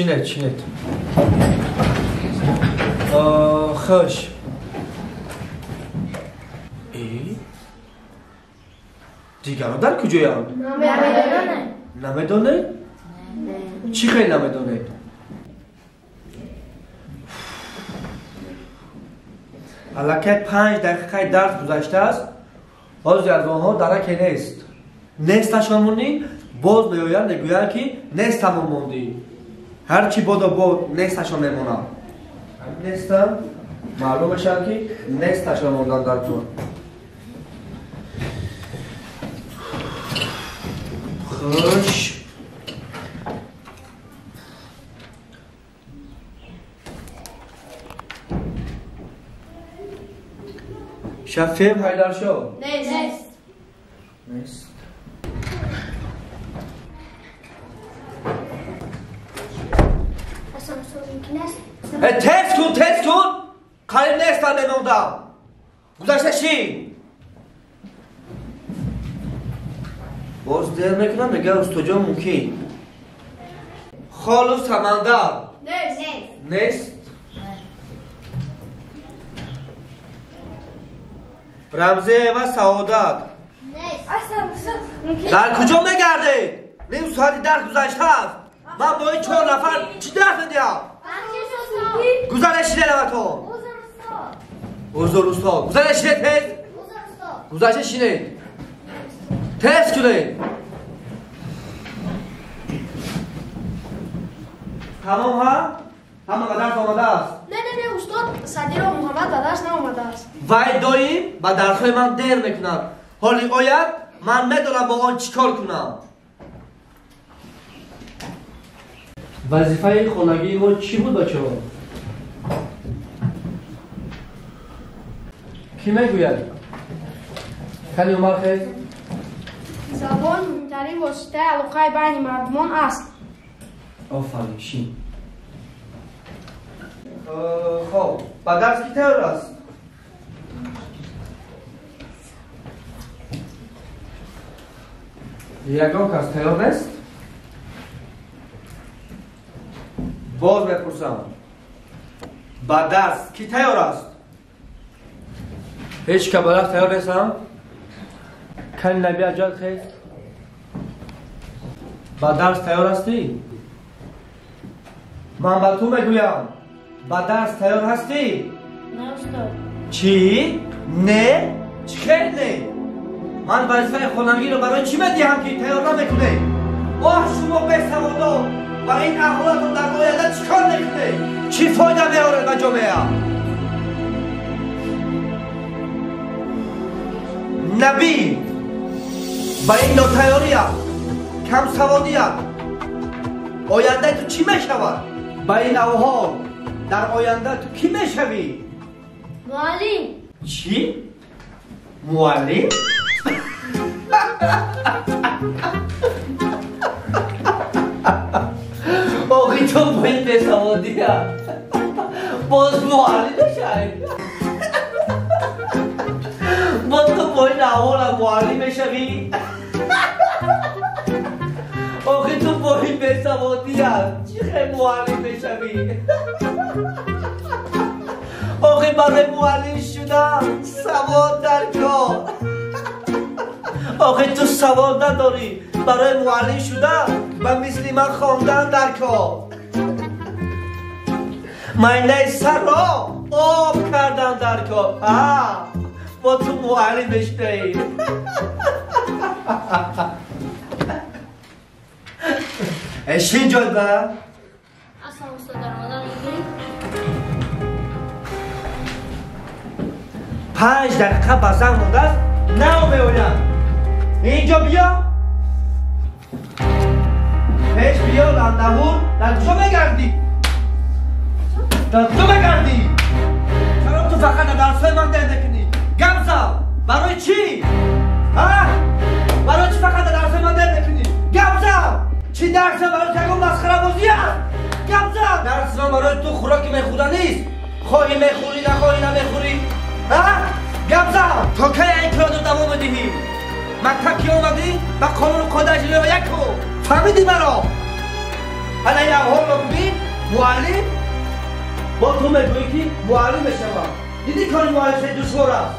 Шинед, шинед. Хуш. Дигарон дар куҷоянд? Намедонем. Намедонед? Чӣ хел намедонед? Аллакай 5 дақиқаи дарс гузаштааст, ҳозир аз онҳо дараке нест. Несташон монӣ, боз меоянд, мегӯянд ки нестамон мондӣ. Ҳарчи бодо бод несташон мемонад. Нестам, маълум мешавад ки несташон мондан дар кор. Хуш. Шафиев Ҳайдаршо? Нест. Нест. Тез кун, тез кун! Қариб нестам мемондам. Гузашта шин. Боз дер мекунам, мегӯяд устоҷон мумкин. Холу Самандар? Нест. Нест. Рамзиева Саодат? Нест. Дар куҷо мегардед? Ним соати дарс гузаштааст. Ман бо ин 4 нафар чӣ дарс медиҳам? Гузаре шинед аввалон. Узр устод. Гузаре шинед тез. Гузашта шинед. Тез кунед. Тамом ҳа? Ҳама ба дарс омадааст? Не, не, не, устод, Садиров Муҳаммад ба дарс наомадааст. Вай доим ба дарсҳои ман дер мекунад. Ҳоли ояд, ман медонам бо он чӣ кор кунам. Вазифаи хонагии мо чӣ буд, бачаҳо? Кӣ мегӯяд? Кани Умар хез? Забон муҳимтарин воситаи алоқаи байни мардумон аст. Офарин, шин. Хоб, ба дарс кӣ тайёр аст? Ягон кас тайёр нест? Боз мепурсам, ба дарс кӣ тайёр аст? Ҳеҷ ка ба дарс тайёр нестам? Кани Наби Аҷал хез? Ба дарс тайёр ҳастӣ? Ман ба ту мегӯям, ба дарс тайёр ҳастӣ? Не, устод. Чӣ? Не? Чӣ хел не? Ман вазифаи хонагиро барои чӣ медиҳам ки тайёр намекунед? Оҳ, шумо бесаводо! Ба ин аҳволатон дар оянда чӣ кор мекунед? Чӣ фоида меоред ба ҷомеа? Набӣ, ба ин нотайёрият, камсаводият ояндаи ту чӣ мешавад? Ба ин авҳол дар оянда ту кӣ мешавӣ? Муаллим. Чӣ? Муаллим? Охи ту бо ин бесаводият боз муаллим мешавӣ? Боз ту бо ин аҳволат муаллим мешавӣ? Охи ту бо ин бесаводият чӣ хел муаллим мешавӣ? Охи барои муаллим шудан савод дар кор. Охи ту савод надорӣ, барои муаллим шудан ба мисли ман хондан дар кор. Майнаи сарро об кардан дар кор. Бо ту муаллим мешавӣ. Шин ҷой ба? Аслан устод, дар омадан мумкин? 5 дақиқа ба занг мондааст, нао меоям. Инҷо биё. Пеш биё, ландаҳур. Дар куҷо мегардӣ? Дар куҷо мегардӣ? Чаро ту фақат дар дарсҳои ман дер мекунӣ? Гап зан! Барои чӣ? Барои чӣ фақат дар дарсҳои ман дер мекунӣ? Гап зан! Чӣ дарсе барои ту ягон масхарабозӣ аст? Гап зан! Дарси ман барои ту хӯроки мехӯрда нест. Хоҳӣ мехӯрӣ, нахоҳӣ намехӯрӣ. Гап зан! То кай ин корро давом медиҳӣ? Мактаб ки омадӣ, ба қонуну қоидааш риоя кун. Фаҳмидӣ маро? Ана ин аҳволро бибин, муаллим бо ту мегӯӣ ки муаллим мешавам. Дидӣ кори муаллим хеле душвор аст.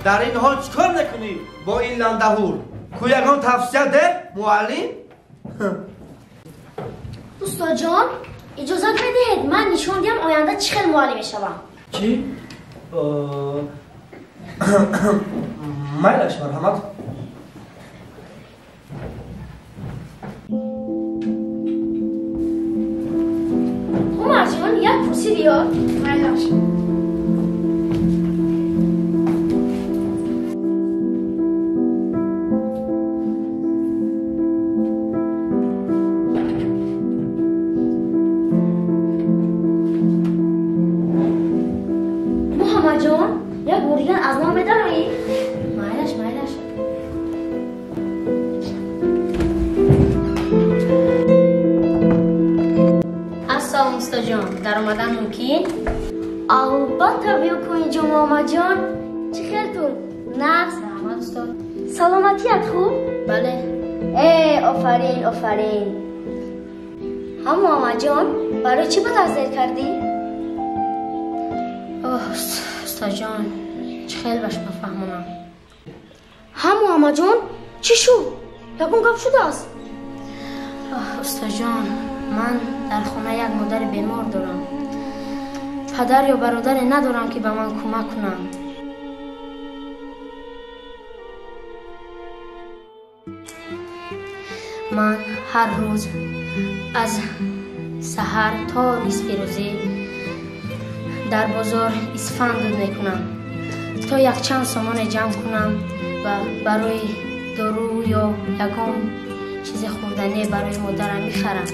Дар ин ҳол чӣ кор мекунӣ бо ин ландаҳур? Ку ягон тавсия де, муаллим? Устодҷон, иҷозат медиҳед ман нишон диҳам оянда чӣ хел муаллим мешавам? Чӣ? Майлаш, марҳамат. Умарҷон, як курсӣ биёр. Майлаш. Муҳаммадҷон, як буриган аз ман медароӣ? Майлаш, майлаш. Ассалом, устоҷон, даромадан мумкин? Албатта, биё ку инҷо, Муҳаммадҷон. Чӣ хелтун? Нағз? Раҳмат, устод. Саломатият хуб? Бале. Офарин, офарин. Ҳа, Муҳаммадҷон, барои чӣ ба дарс дер кардӣ? Оҳ, устоҷон, чӣ хел ба шумо фаҳмонам? Ҳа, Муҳаммадҷон, чӣ шуд? Ягон гап шудааст? Оҳ, устоҷон, ман дар хона як модари бемор дорам. Падар ё бародаре надорам, ки ба ман кӯмак кунанд. Ман ҳар рӯз аз саҳар то нисфи рӯзӣ дар бозор исфанд дуд мекунам, то якчанд сомоне ҷамъ кунам ва барои дору ё ягон чизи хӯрданӣ барои модарам мехарам.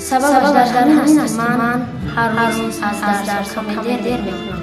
Сабабаш дар ҳамин аст, ки ман ҳар рӯз аз дарс каме дер мекунам.